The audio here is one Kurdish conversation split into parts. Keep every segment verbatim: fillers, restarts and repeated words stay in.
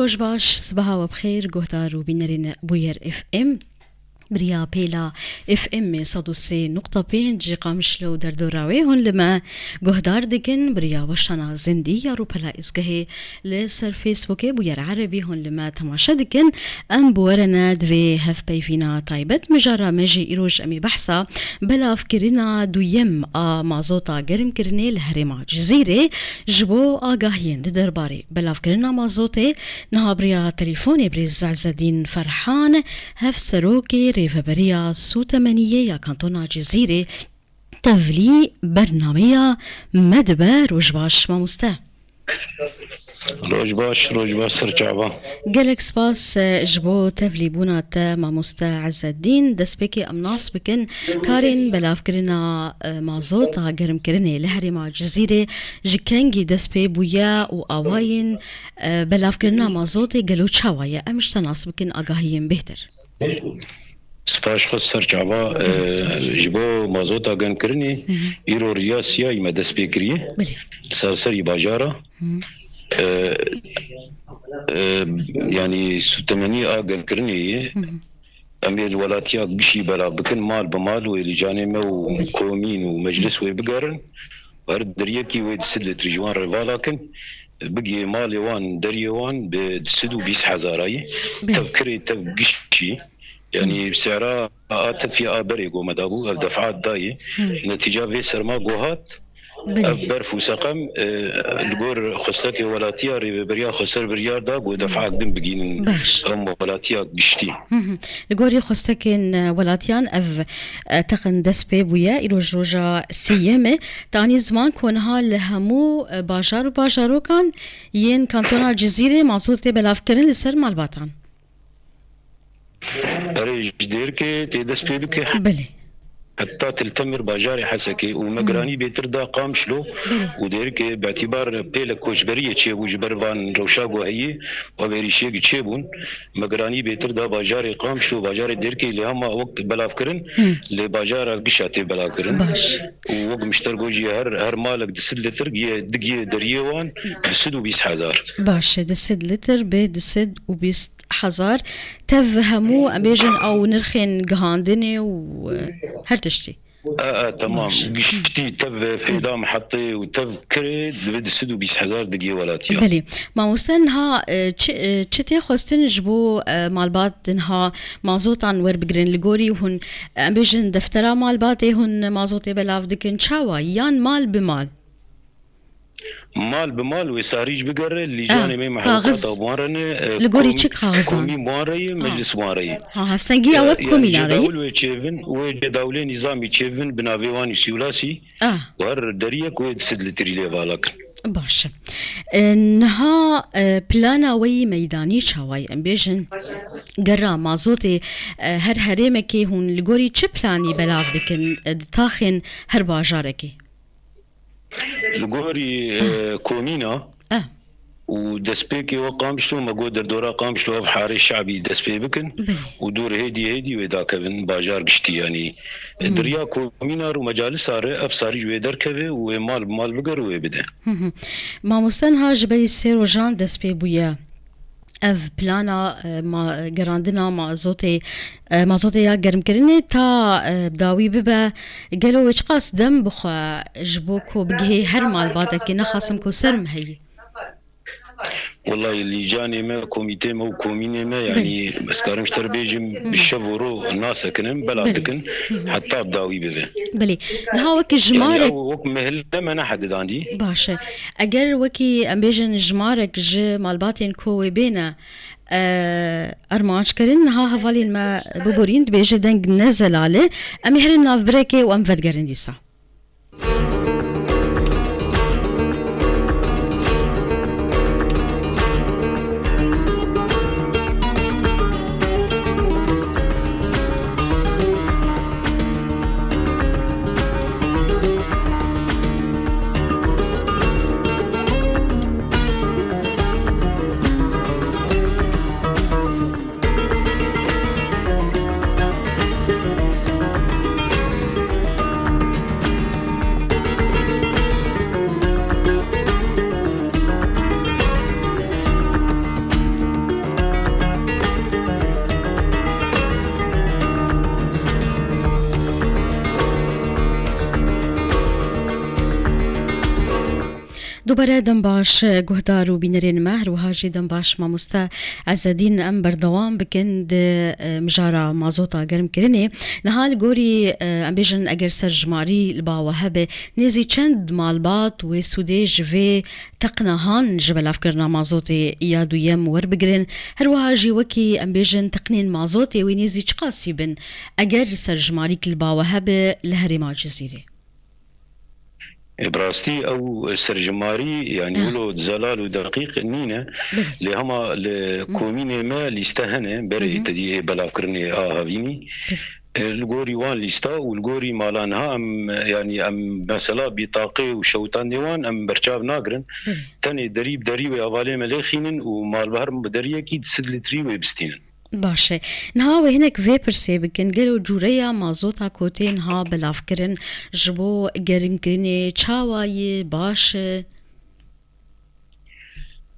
Roj baş, sibeha we bi xêr, guhdar û bînerên Bûyer F M. Bi riya pêla F M sed û sê nokta pênc ji Qamişlo û derdora wê hûn li me guhdar dikin. Bi riya weşana zindî ya rûpela Îzgehê li ser Facebookê Bûyer Erebî hûn li me temaşe dikin. Em bi we re ne di vê hevpeyvîna taybet mijara me jî îroj em ê behsa belavkirina duyem a mazota germkirinê li herêma Cizîrê ji bo agahiyên di derbarê belavkirina mazotê niha bi riya telefonê birêz Ezedîn Ferhan, hevserokê Rêveberiya Sûtemeniyê ya Kantona Cizîrê, tevlî bernameya me dibe. Roj baş, mamoste. Roj baş, roj baş, ser çava. Gelek spas, e, ji bo tevlîbûna te, mamoste Ezedîn. Destpêkê em nas bikin karên belavkirina, e, mazota germkirinê li herêma Cizîrê ji kengî dest pê bûye û awayên, e, belavkirina mazotê gelo çawa ye? Em ji te nas bikin agahiyên bêhtir. Spas xwe ser çava, e, Spas. Ji bo mazota genkirinê, Hı hı. îro riya siyayî me dest pê kiriye. Belê. Serserî bajara. Hı. E, e, yanî sûtemenî a genkirinê ye. Hı hı. Em ê li welatiya gişî belav bikin, mal bi mal wê li canê me û Belê. komîn û meclis wê bigerin. Her deriyekî wê di sid litrî ji wan re vala kin. Bigihê malê wan, deriyê wan bi di sid û bîst hezara ye. Belê. Tev kirê, tev gişî. Yanî Hı. sera a tefya a berê go me dabû, ev defat dayê. Hı. Netîca vê serma go hat, Belê. ev berf û seqem, e, li gor xwestekê welatiya rêveberiya xweser biryar da, go Hı. defak din bigînin Baş. em welatiya giştî. Hı hı. Li gorî xwestekên, e, welatiyan ev, e, teqin dest pê bûye. Îroj roja sêyem e. Te anî ziman ku niha li hemû, e, bajar û bajarokan yên kantona Cizîrê mazot tê belavkirin li ser malbatan. Erê, ji Dêrikê tê dest pê bike. Belê. Heta Til Temir bajarê Hesekê û me Hmm. giranî bêtir da Qamişlo Belê. û Dêrikê bi îtîbar pêlek koçberiyê çêbû ji ber van rewşa ku heyî û ev êrîşiyê ku çêbûn. Me giranî bêtir da bajarê Qamişlo, bajarê Dêrikê lê hema wek belavkirin, Hmm. lê bajara gişa tê belavkirin. Baş. Û wek mişter got jî her, her malek di sid litir giye, digiye deriyê wan bi sid û bîst hezar. Baş e, di sid litir bi di sid û bîst hezar. Tev hemû, em bêjin, ew nirxên gihandinê û, e, her tiştî. E, e, temam. Baş. Giştî tev fêda mihetê û tev kirê dibe di sid û bîst hezar digiye welatiya. Belê. Mamoste, niha, e, çi, e, çi tê xwestin ji bo, e, malbat niha mazotan werbigirin? Li gorî hûn, em bêjin, deftera malbatê hûn mazotê belav dikin. Çawa? Yan mal bi mal? Mal bi mal wê sarî jî bigere, lîjanê Ah, me kaxiz. Mehlûkata bi wan re ne, e, Li gorî komî-, çi kaxizan? Komî bi wan re ye, Ah. meclis bi wan re ye. Ha, hevsengiya E, wek yani komîna re ye? Cedawil wê çêvin, wê cedawilê nîzamî çêvin, bi navê wan î sîwlasî, Ah. wer deriyek wê di sid litrî lê vala kin. Baş e. E, niha, e, plana we yî meydanî çawa ye? Em bêjin, gera mazotê, e, her herêmekê hûn li gorî çi planî belav dikin, e, di taxên her bajarekê? Li gorî, e, komîna Ah. û destpêkê we Qamişlo, me got derdora Qamişlo ev harê şabî dest pê bikin Belê. û dûr hêdî hêdî wê dakevin bajar giştî, yanî, e, Hmm. di riya komîna re û mecalisa re ev sarî ji wê derkeve û wê mal bi mal bigere û wê bide. Hı hı. Mamoste, niha ji berî sê rojan dest pê bûye ev plana, e, ma-, gerandina mazotê, e, mazotê ya germkirinê ta, e, bi dawî bibe. Gelo wê çiqas dem bixwe ji bo ku bigihê her malbatekê, nexasim ku ser me heyî? Wellahî lîcanê me, komîtê me û komînê me, Belê. yanî ez karim ji te re bêjim, Hı. bi şev û ro nasekinin, belav Belê. dikin, Hı hı. heta bi dawî bibe. Belê. Niha wekî Yani jimarek ew wek mehile me nehedidandî. Baş e. Eger wekî em bêjin jimarek ji malbatên ku wê bêne, e, armanc kirin, niha hevalên me biborîn, dibêje deng ne zelal e. Em ê herin nav birekê û em vedigerin dîsa. Bere dem baş, guhdar û bînerên me, her wiha jî dem baş mamoste Ezedîn. Em berdewam bikin di, e, mijara mazota germkirinê. Niha li gorî, e, em bêjin eger serjimarî li ba we hebe, nêzî çend malbat wê sûdê ji vê teqnehan ji belavkirina mazotê ya duyem werbigirin? Her wiha jî wekî em bêjin teqnên mazotê wê nêzî çiqasî bin eger serjimarîk li ba we hebe li herêma Cizîrê? E, bi rastî ew serjimarî, yanî He. wilo zelal û deqîq nîne. Belê. Lê hema li Hı. komînê me lîste hene, berê Hı hı. tedî belavkirinê a havînî. Belê. E, li gorî wan lîsta û li gorî mala niha em, yanî em mesela bîtaqê û şewitandê wan em berçav nagirin. Belê. Tenê derî bi derî wê hevalê me lêxînin û mal bi her deriyekî di sed litrî wê bistînin. Baş e. Niha wê hinek vê pirsê bikin, gelo cûreya mazota ku tê niha belavkirin ji bo germkirinê çawa ye, baş e?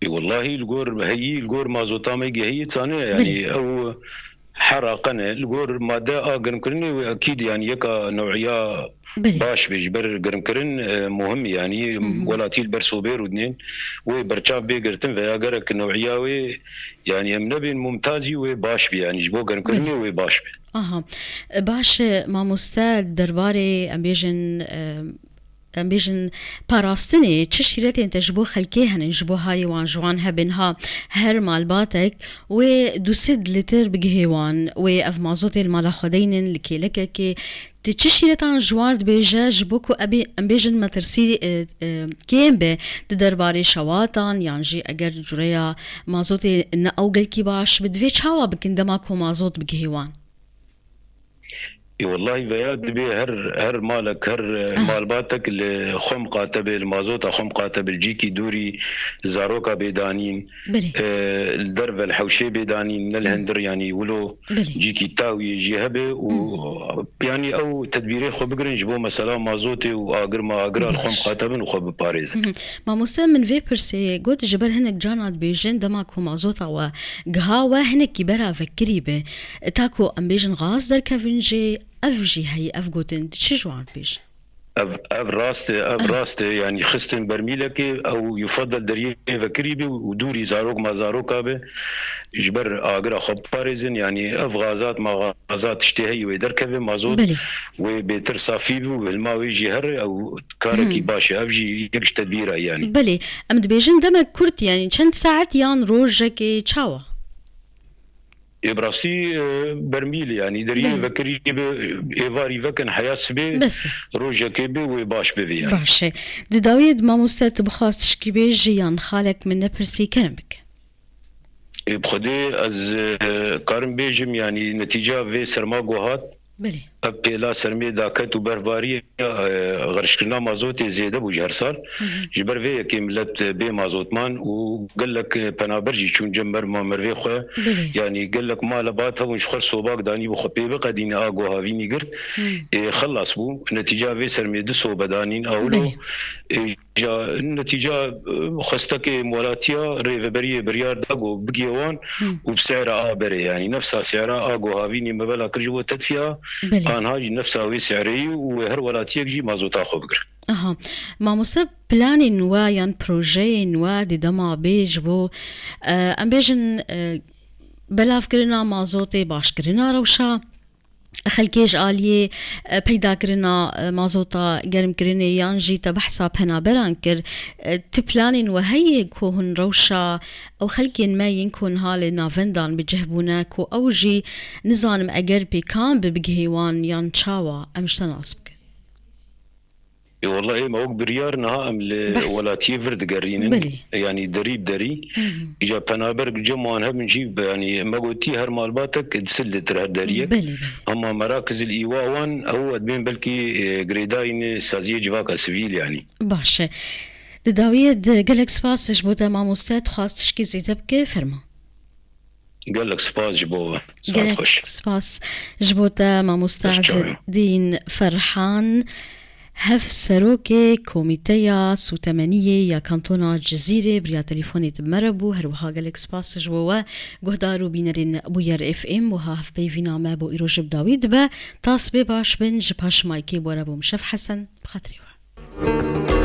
Ê, wellahî li gor heyî, li gor mazota me gehiyê çane, yanî Belê. ew heraqen e. Li gor made a germkirinê wê ekîd, yanî yeka new'iya Belê. baş be ji ber germkirin, e, muhim, yanî Hı hı. welatî li ber sobê rûdinên wê berçav bê girtin veya gerek new'iya wê, yanî em nebên mumtazî wê baş be, yanî ji bo germkirinê Belê. wê baş be. Aha. E, baş e, mamoste, di derbarê em bêjin, e, em bêjin parastinê, çi şîretên te ji bo xelkê hene, ji bo hayê wan ji wan hebin ha, her malbatek wê du sed lîtir bigihê wan, wê ev mazotê li mala xwe deynin, li kêlekekê, tu çi şîretan ji wan dibêje, ji bo ku ebê-, em bêjin metirsî, e, e, kêm be di derbarê şewatan, yan jî eger cureya mazotê ne ew gelkî baş bi, divê çawa bikin dema ku mazot bigihê wan? Ê, wellahî veya dibê her, her malek, her, e, Aha. malbatek li xwe miqate be, li mazota xwe miqate be, li cîkî dûrî zaroka bê danîn, Belê. e, li derve li hewşê bê danîn, ne li Hı. hindir, yanî wilo Belê. cîkî tawiyê jî hebe û, Hı. yanî ew tedbîrê xwe bigirin ji bo mesela mazotê û agir ma agira li xwe Baş. miqate bin û xwe biparêzin. Hı hı. Mamoste, min vê pirsê got, ji ber hinek cana dibêjin dema ku mazota we giha we hinekî bera vekirî be. Ta ku em bêjin gaz derkevin jê, ev jî heyî, ev gotin, tu çi ji wan dibêjî? Ev, ev rast e, ev Ah. rast e. Yanî xistin bermîlekê, ew yufadel deriyê vekirî be û dûrî zarok ma zaroka be. Ji ber agira xwe biparêzin, yanî ev gazat ma gazat tiştê heyî wê derkeve, mazot Belê. wê bêtir safî be û hilma wê jî here, ew karekî Hmm. baş e. Ev jî yek ji tedbîra yanî. Belê, em dibêjin demek kurt, yanî çend saet yan rojekê çawa? Ê, bi rastî, e, bermîl, yanî deriyê Belê. vekirî bi, êvarî vekin heya sibê, Bes. rojekê bi wê baş bivê, yanî. Baş e. Di dawiyê de mamoste, tu bixwast tişkî bêjî yan xalek min nepirsî, kerem bike. Ê, bi Xwedê ez, e, karim bêjim, yanî netîca vê serma ku hat, Belê. ev pêla sermê daket û berfbariyê, e, xerckirina mazotê zêde bû ji her sal. Hı hı. Ji ber vê yekê milet, e, bê mazot man û gelek, e, penaber jî çûn cem merma mervê xwe. Belê. Yanî gelek male bat hebûn ji xwe sobak danî bi xwe pê biqedîne a ku havînî girt. Hı. Ê, xelas bû. Netîca vê sermê du sobe danîn a wilo. Belê. Ê, ja, netîca, e, xwestekê welatî ya rêveberiyê biryar da ku bigihê wan Hı. û bi sehra a berê, yanî nefsa sehra a ku havînî mebela kir ji bo tedfiya, Belê. anha jî nefsa wê sehreyî û wê her welatiyek jî mazota xwe bigire. Aha. Mamoste, planên we yan projeyên we di dema bê ji bo, e, em bêjin, e, belavkirina mazotê, başkirina rewşa xelkê ji aliyê, e, peydakirina, e, mazota germkirinê yan jî te behsa penaberan kir. E, ti planên we heye ku hûn rewşa ew xelkên me yên ku niha li navendan bi cih bûne, ku ew jî nizanim eger pêkan bi bigihê wan yan çawa, em ji te nas bikin? Ê, wela ê me wek biryar niha em li Behs. welatiyê vir digerînin. Belê. Yanî derî bi derî. Hı hı. Îca penaber cem wan hebin jî, yanî me gotî her malbatek di sed lîtir her deriyek. Belê, belê. Hema merakizil îwa wan ew dibên belkî, e, girêdayîn saziyê civaka sivîl yanî. Baş e. Di dawiyê de gelek spas ji bo te mamoste, dixwast tişkî zêde bike, ferma. Gelek spas ji bo we. Saet Gelek xweş. spas ji bo te, mamoste Xweş çawa. Ezedîn Ferhan, hevserokê Komîteya Sûtemeniyê ya Kantona Cizîrê, bi riya telefonê di me re bû. Her wiha gelek spas ji bo we, guhdar û bînerên Bûyer F M. Wiha hevpeyvîna me bo îro jî bi dawî dibe. Ta sibê baş bin, ji paş maykê bi we re bûm Şef Hesen, bi xatirê we.